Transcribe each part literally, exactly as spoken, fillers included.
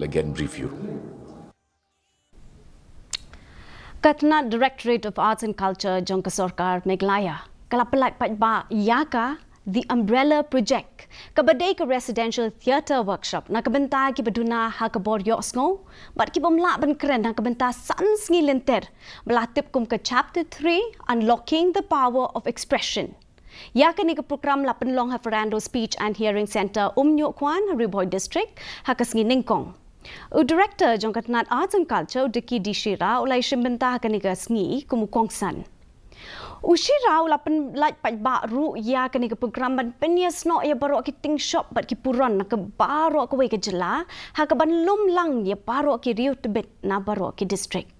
Again, brief you. Ka tnad Directorate of Arts and Culture jong ka sorkar Meghalaya ka la pynlait paidbah ïa ka The Umbrella Project, kaba dei ka residential theatre workshop na ka bynta kiba duna ha ka bor ïohsngew bad kibym lah ban kren na ka bynta san sngi lynter, ba la tip kum ka Chapter three, Unlocking the Power of Expression. Ïa kane ka program la pynlong ha Fernando Speech and Hearing Centre, Umñiuhkwan, Ri Bhoi District, ha ka sngi Nyngkong. U Director jong ka tnad Arts and Culture, u Dicky D Shira, u la ïashim bynta ha kane ka sngi kum u kongsan. U Shira u la pynlait paidbah ruh ïa kane ka program ban pynïasnoh ïa baroh ki ting shop bad ki puron na ka baroh kawei ka jylla, ha kaban lum lang ïa baroh ki riew tbit na baroh ki district.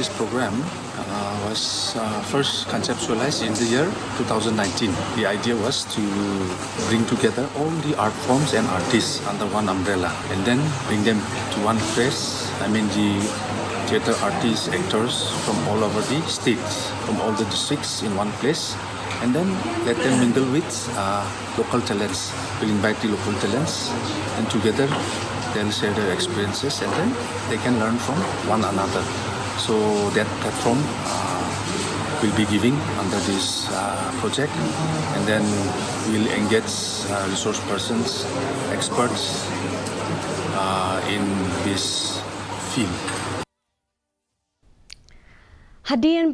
This program uh, was uh, first conceptualized in the year two thousand nineteen. The idea was to bring together all the art forms and artists under one umbrella and then bring them to one place. I mean, the theater artists, actors from all over the states, from all the districts in one place, and then let them mingle with uh, local talents. We'll invite the local talents, and together they'll share their experiences, and then they can learn from one another. So that platform uh, will be giving under this uh, project, and then we'll engage uh, resource persons, experts uh, in this field. Hadien